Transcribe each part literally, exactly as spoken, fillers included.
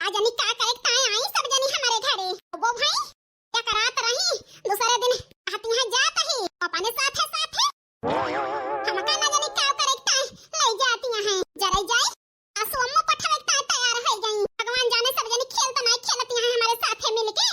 का जनी का करे ताई आई सब जनी हमरे घरे। वो भाई, एक रात रही, दूसरे दिन कहती हैं जात ही, अपने साथे साथे। हमका ना जनी का करे ताई ले जाती हैं, जरे जाई। आंसू अम्मा पठावे ताई तैयार हो गई। भगवान जाने सब जनी खेल तो नहीं खेलती हैं हमरे साथे मिलके।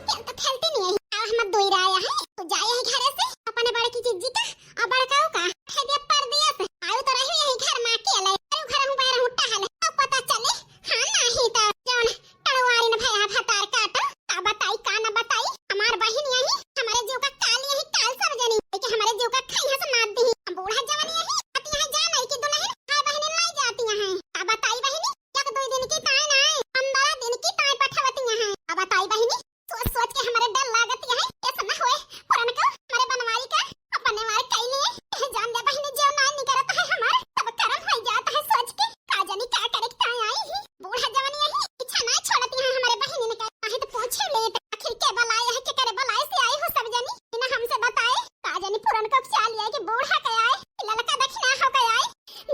खेल तो खेलती नहीं है। अब हम दूर आया है, तो जाए है घरे से, अपने बड़की जिज्जी का और बड़काऊ का। है दिया परदेस, आयु तो रही यही घर में अकेले। अरे घर हूँ बाहर हूँ टहले, अब पता चले। हाँ, नहीं तो जौन टड़वारी न भया भतार काटो, का बताई का न बताई। हमार बहिन यही, हमारे जीव का काल यही काल सब जनी, लेकिन हमारे जीव का खाई हंस मार दी। हम बूढ़ा जवन यही, अति यहाँ जा नहीं कि दुल्हन, हाय बहिनी लाई जाती हैं। का बताई बहिनी, एक दो दिन की ताई ना आए, पंद्रह दिन की ताई पठवती हैं। का बताई बहिनी, सोच सोच के हमारे डर लागत है, ऐसा ना होए, पुरन को हमारे बनवारी का अपने मार कई लिए। जान ले बहिनी, जो ना निकरत है हमार, तब करम हो जात है सोच के। का जनी का करे ताई आई ही, बूढ़ा जवन यही पीछा ना छोड़ती है हमारे बहिनी ने का। काहे तो पूछे ले, आखिर के बलाए है, के करे बलाए से आई हो सब जनी, बिना हमसे बताए। का जनी पुरन को चाल लिया कि बूढ़ा के आए, ललका दक्षिणा हो के आए।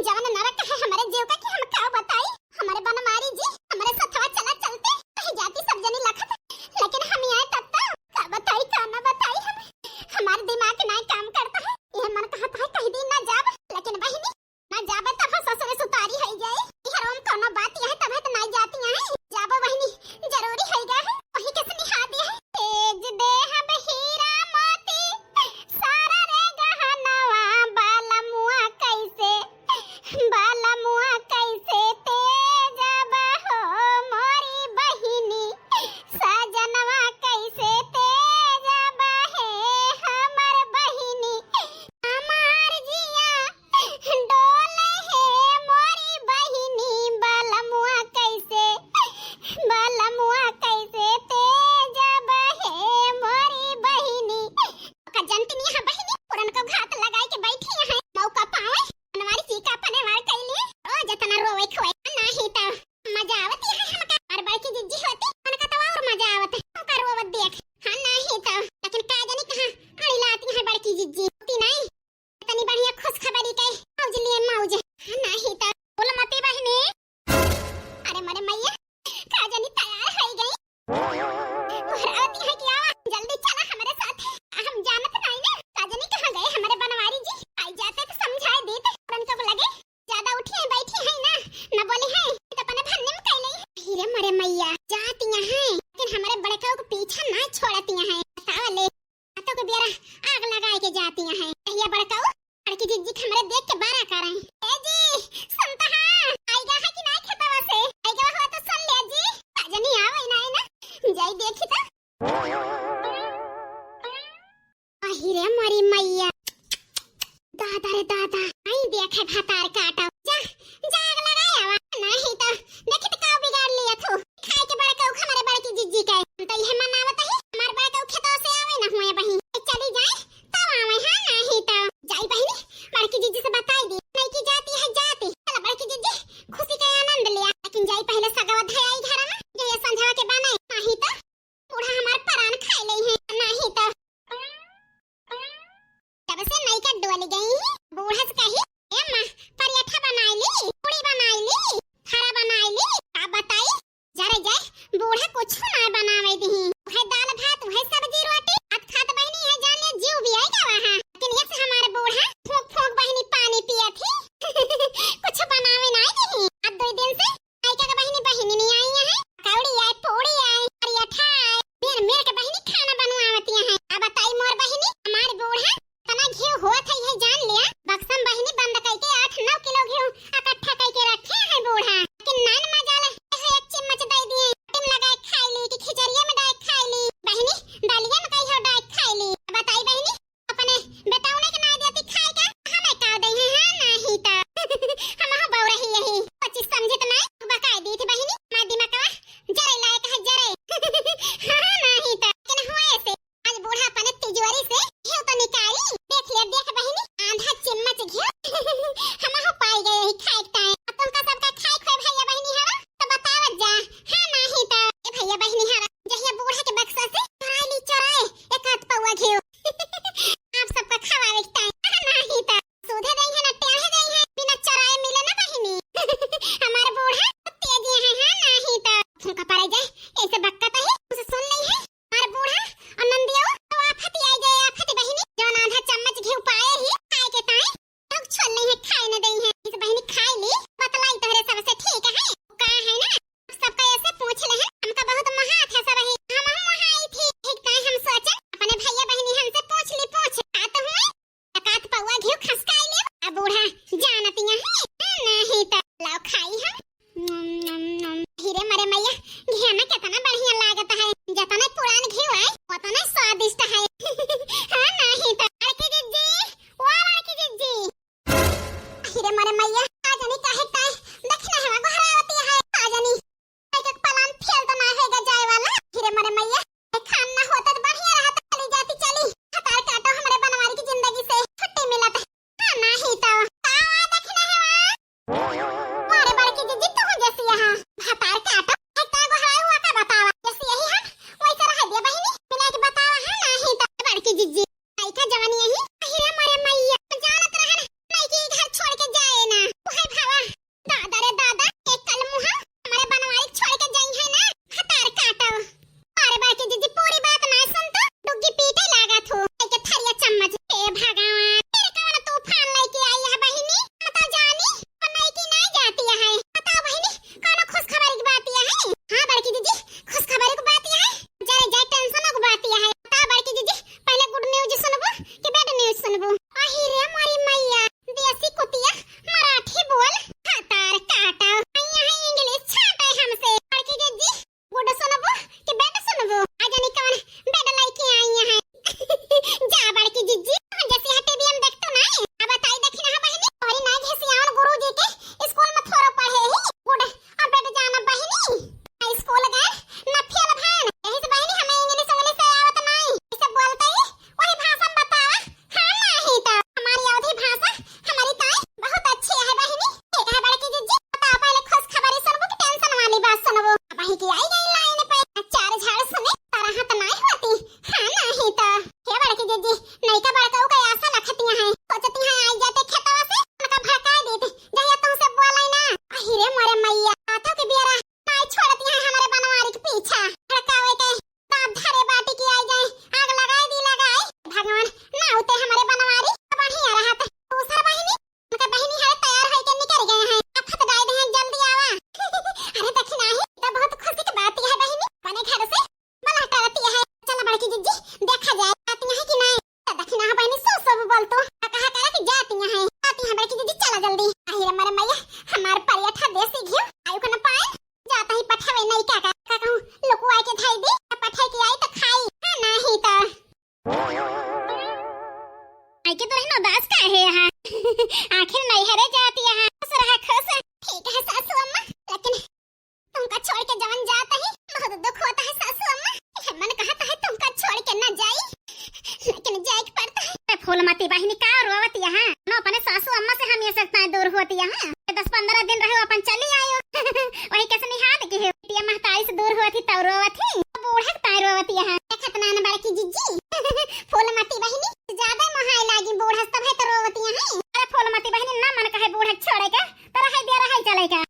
जवन नरक है हमारे जीव का कि हम का बताई। हमारे बनवारी जी, हमारे सथवा चला चलते, कहीं जाती सब जनी लखत, लेकिन हम आए तब तो का बताई, का ना बताई हम, हमारे दिमाग ना काम करता है। यह मन कहता है कहीं दिन ना जाब, लेकिन बहिनी, ना जाबे तब ससुर सुतारी हो जाए। यह रोम कोनो बात यह तब तो ना जाती हैं, जाबो बहिनी, जरूरी हो गया है, वही के निहा दिया है। तेज देहब हीरा मोती, सारा रे गहनवा, बालमुआ कैसे, बालमुआ कैसे तेजब हो मोरी बहिनी, सजनवा कैसे तेजब है हमर बहिनी, हमार जिया डोले है मोरी बहिनी, बालमुआ कैसे, बालमुआ कैसे तेजब है मोरी बहिनी। का जनती नहीं है बहिनी, पुरन को घात लगाए के बैठी है, मौका पावे, बनवारी जी का अपने वार कैले, रोज इतना रोवे खोए, नहीं तो मजा आवत है हमका, और बड़की जिज्जी होती, उनका तो और मजा आवत है, उनका रोवत देख, हाँ नहीं तो, लेकिन का जानी कहाँ अड़ी लाती है बड़की जिज्जी, होती नहीं, इतनी बढ़िया खुशखबरी के मौज लिए मौज, हाँ नहीं तो, बोल मती बहिनी, अरे मरे मैया, का जानी तैयार हो गई। बुहरावती है कि आवा, जल्दी चला हमरे साथ। हम जानत नहीं ना, का जानी कहाँ गए हमरे बनवारी जी। आई जाते तो समझाए देते। पुरन को लगे, ज्यादा उठी है, बैठी है ना, न बोली है, तो अपने भन्ने में कैले। हीरे मरे मैया, जाती हैं, लेकिन हमरे बड़काऊ को पीछा ना छोड़ती हैं। बतावा ले, हाथों के बेरा आग लगाए के जाती हैं। कहिया बड़काऊ, बड़की जिज्जी के हमरे देख के बारा करें। ए जी, सुनता है, आइगा है कि नहीं खेतवा से? आइगा हुआ तो सुन ले जी। का जानी आवे ना, ना। जाई देखी तो। अहिरे मरी मैया। दादा रे दादा, आई देखे भतार काटा। जा, जा आग लगाए आवा। नहीं तो, देखी तो का बिगाड़ लिया तू। खाए के बड़काऊ हमरे बड़की जिज्जी के। हम तो यह मनावत ही, हमार बड़काऊ खेतवा से आवे ना हुए बहिन। चली जाए, तब आवे, हाँ, नहीं तो। जाई बहिनी, बड़की जिज्जी से बताई दी। नहीं की जाती है जाती। चला बड़की जिज्जी, खुशी का आनंद लिया। लेकिन जाई पहले सगवा धयाई घर में, जो ये संझवा के बनाई। नहीं तो, बूढ़ा हमार परान खाए ले है। नहीं तो। जब से नई का डोल गई, बूढ़ा से कही, "ए माँ, पराठा बनाई ली, पूड़ी बनाई ली, खारा बनाई ली, का बताई?" जरे जाए, बूढ़ा कुछ ना बनावे दी। वह दाल भात, वह सब्जी रोटी, खात खात बहिनी है, जान ले जीव भी आई गवा है। लेकिन ये से हमारे बूढ़ा फूंक फूंक बहिनी पानी पिया थी। कुछ बनावे ना दी। अब दो दिन से आई का बहिनी, बहिनी नहीं का परे जाए, ऐसे बक्कत है, उसे सुन नहीं है। हमार बूढ़ा और नंदियो तो आफत ही आई गए, आफत बहिनी, जौन आधा चम्मच घी पाए ही खाए के ताई, लोग छोल नहीं है, खाए न दई है। इस बहिनी खाए ली, बतलाई तोहरे सबसे ठीक है। का है ना, सबका ऐसे पूछ ले है, हमका बहुत महात है सब ही। हम, हम वहाँ आई थी, ठीक ताई हम सोचन, अपने भैया बहिनी हमसे पूछ ली, पूछ। आ तो हुए, तकात पौआ घी खसकाई ले, आ बूढ़ा जानतिया है, नहीं तो लाओ खाई हम। नम, नम, नम। हीरे मरे मैया, घी में कितना बढ़िया लागत है, जितना पुरान घी है, उतना स्वादिष्ट है। हाँ, नहीं तो। बड़की जिज्जी, ओ बड़की जिज्जी। हीरे मरे मैया, आ जानी काहे ताई, दक्षिणा हवा गोहरावती है, आ जानी। एक एक पलान फेल तो ना होएगा जाए वाला। हीरे मरे मैया, ए, खान ना होता तो बढ़िया रहत, चली जाती, चली। भतार काटो, हमरे बनवारी की जिंदगी से छुट्टी मिलत है। हाँ, नाही तो। का हुआ दक्षिणा हवा? अरे बड़की जिज्जी, तू जैसी यहाँ। भतार काटो, एक का गोहराए हुआ का बतावा। जैसी यही हम, वैसे रह दिया बहिनी, मिला के बतावा, हाँ, नाही तो। बड़की जिज्जी, आई का जवानी यही? हीरे मरे मैया, जानत रहन, नहीं कि घर छोड़ के जाए ना। ओ हाय भावा, दादा रे दादा, एक कल मुहा हमारे बनवारी छोड़ के जाई है ना, भतार काटो। अरे बड़की जिज्जी, पूरी बात ना सुन तो, डुग्गी पीटे लागा थू, लेके थरिया चम्मच। हे भगवान, फिर कौन तूफान लेके आई है बहिनी? बताओ जानी, और नहीं की नहीं जाती है। बताओ बहिनी, कौन खुशखबरी की बात है? हाँ बड़की जिज्जी, खुशखबरी की बात है, जरा जाए tension की बात है। बताओ बड़की जिज्जी, पहले good news सुनबो कि bad news सुनबो? अही रे मोरी मैया, देसी कुतिया, मराठी बोल, भतार काटा। यहाँ English छाटे हमसे। बड़की जिज्जी, good सुनबो कि bad सुनबो? आ जानी कौन bad लेके आई है। जा बड़की जिज्जी, जैसे यहाँ टीवी में देखतो ना, अब बताई देखी ना बहिनी, तोरी ना घिसियावन गुरुजी के स्कूल में थोरो पढ़े ही, good और bad जाना बहिनी। आ स्कूल गए, ना फेल भैन, यही से बहिनी हमें English उंग्लिश से आवत नहीं, इसे बोलते ही वही भाषा में बतावा। हाँ, नाही तो हमारी अवधी भाषा हमारी ताई बहुत अच्छी है बहिनी। ठीक है बड़की जिज्जी, बताओ पहले खुश खबरी सुनबो कि tension वाली बात सुनबो? अब वही की आई गई line पे, चार झाड़ सुने, तरह तो नाही होती। हाँ, नाही तो। हे बड़की जिज्जी, नई का बड़का का आशा रखती हैं, सोचती हैं आई जाते खेतवा से, उनका भड़काए देते, जहिया तुमसे बोलाई ना। अही रे मोरे मैया, हाथों के बियरा, नाही छोड़ती हैं हमारे बनवारी के पीछा, भड़कावे के। बाप धरे बाटी की आई जाए, आग लगाए दी लगाए। भगवान, ना होते हमारे बनवारी, तो बढ़िया रहत। दूसर बहिनी, उनका बहिनी हरे तैयार होके निकल गए हैं। आफत डाल दे हैं, जल्दी आवा। अरे देखी नाही, तो बहुत खुशी की बात है बहिनी, अपने घर से बुला करती है। चला बड़की जिज्जी, देखा जाए, आती है कि नहीं। तो देखी ना बहिनी, सो सो बोल तो, आ कहा करे कि जाती है, आती है बड़की जिज्जी, चला जल्दी। अही रे मरे मैया, हमार परिया ठा देसी घी, आयु को न पाए। जाता ही पठावे नहीं का, का, का कहूँ, लुकुआ के धाई दी, पठाई के आई तो खाई, हाँ, नाही तो। आई के दुल्हन उदास का है यहाँ? आखिर नैहरे जाती यहाँ, खुश रहा, खुश। ठीक है सासू अम्मा, लेकिन तुमका छोड़ के जवन जाता ही, बहुत दुख होता है सासू अम्मा। ये मन कहता है तुमका छोड़ के ना जाई, लेकिन जाए के पड़ता है। अरे फूलमती बहिनी का रोवत यहाँ? नो अपने सासू अम्मा से हम ये सकता है दूर होती यहाँ। दस पन्द्रह दिन रहो अपन चली आयो। वही कैसे निहाद की है, बिटिया महतारी से दूर होती तब रोवत ही, बूढ़ा के ताई रोवत यहाँ। देखत ना न बड़की जिज्जी। फूलमती बहिनी ज्यादा मोहाए लागी बूढ़ा से, तब है तो रोवत यहाँ। अरे फूलमती बहिनी ना मन कहे बूढ़ा छोड़े के, तो रहे दिया रहे चले का।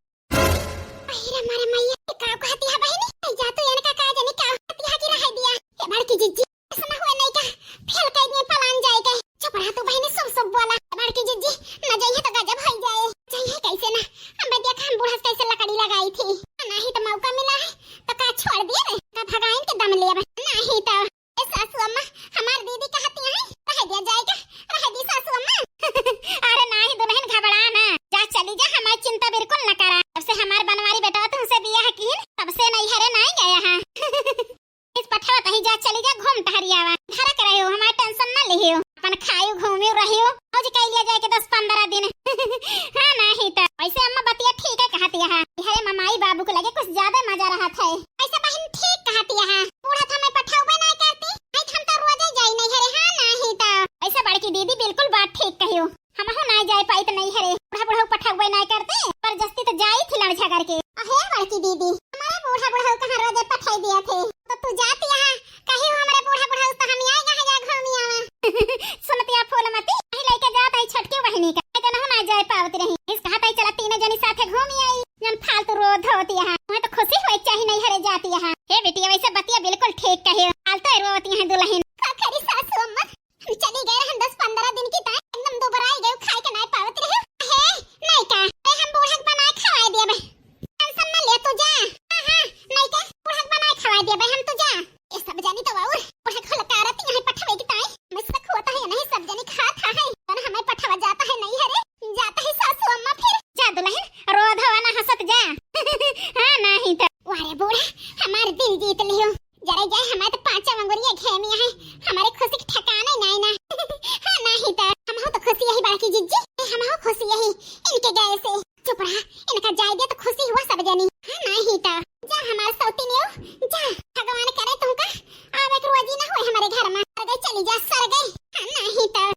अरे मारे मैया, ये का कहती है बहिनी? ए, जा तू इनका का जाने का कहती है कि रह दिया। ए बड़की जिज्जी, ऐसा ना हुआ नहीं का? फेल कर दिए पलान जाए के। चुप रहा तू बहिनी, सब सब बोला। ए बड़की जिज्जी, न जाइए तो गजब हो जाए। जाइए कैसे ना? हम बे देख हम बूढ़ा से कैसे लकड़ी लगाई थी। नहीं तो मौका मिला है, तो का छोड़ दिए रे? का भगाइन के दम लेब? नहीं तो। ए सासू अम्मा, हमार दीदी कहती हैं, रह दिया जाएगा, रह दी सासू अम्मा। अरे नाही दुल्हन घबरा ना, जा चली जा, हमार चिंता बिल्कुल न करा। जब से हमार बनवारी बेटा तुमसे बियाह कीन, तब से नैहरे नाही गया है। इस पठवा तही जा चली जा, घूम टहरी आवा। घर के रहे हो, हमार tension ना लिहियो, अपन खायु घूमियो रहियो, मौज कर लिया जाए के दस पन्द्रह दिन। हाँ नाही तो वैसे अम्मा बतिया ठीक है कहती है, हरे ममाई बाबू के लगे कुछ ज्यादा मजा रहत है। ऐसे बहिन ठीक कहती है, बूढ़ा था मैं पठौबे नहीं करती, नहीं हम तो रोजे जाई नहीं हरे, हाँ नाही तो। ऐसे बड़की दीदी बिल्कुल बात ठीक कहियो, हमहू नहीं जाए पाई तो नहीं हरे, बूढ़ा बूढ़ा पठौबे नहीं करते, पर जस्ती तो जाई थी लड़ झगड़ के। अहे बड़की दीदी, हमारे बूढ़ा बूढ़ा कहाँ रोजे पठाई दिया थे, तो तू जाती यहाँ कहीं हो हमारे बूढ़ा बूढ़ा तो हम आए यहाँ जा घूमी आवा। सुनती आप फूलमती, नहीं लेके जात है छोटकी बहिनी का, नहीं तो ना जाए पावत रही। इस कहा ताई चला तीनों जनी साथे घूमी आई। जन फालतू रो धोती है, मैं तो खुशी होए चाही नहीं हरे आती है। हे बिटिया, वैसे बतिया बिल्कुल ठीक कहे। आल तो रोवती है दुल्हन। का करी सासू अम्मा, हम चली गए रहन दस पन्द्रह दिन की ताई, एकदम दुबराई गए, खाए के नाय पावत रहे। हे, नहीं का, अरे हम बूढ़ा के बनाए खवाए दिए बे। टेंशन न ले तू जा। हाँ, हाँ, नहीं का, बूढ़ा के बनाए खवाए दिए बे हम, तू जा। ये सब जानी तो और बूढ़ा के लकारत यहाँ पठवे की ताई। मैं शक होता है नहीं, सब जानी खात है। पर हमें पठवा जाता है नहीं है रे, जाता है सासू अम्मा फिर। जा दुल्हन, रो धोवा ना हंसत जा। हाँ, नहीं तो। वारे बूढ़ा, हमार दिल जीत लियो। जरा जाए हमारे तो पांचों अंगुरिया घे में है, हमारे खुशी के ठिकाने नहीं ना। हाँ, नहीं तो। हम हो तो खुशी यही बाकी जिज्जी, हम हो खुशी यही इनके गए से। चुप रहा, इनका जाए दे तो खुशी हुआ सब जनी। हाँ, नहीं तो। जा हमार सौती ने जा, भगवान करे तुमका अब एक रोजी ना होए हमारे घर में। सर गई, चली जा, सर गई। हाँ, नहीं तो।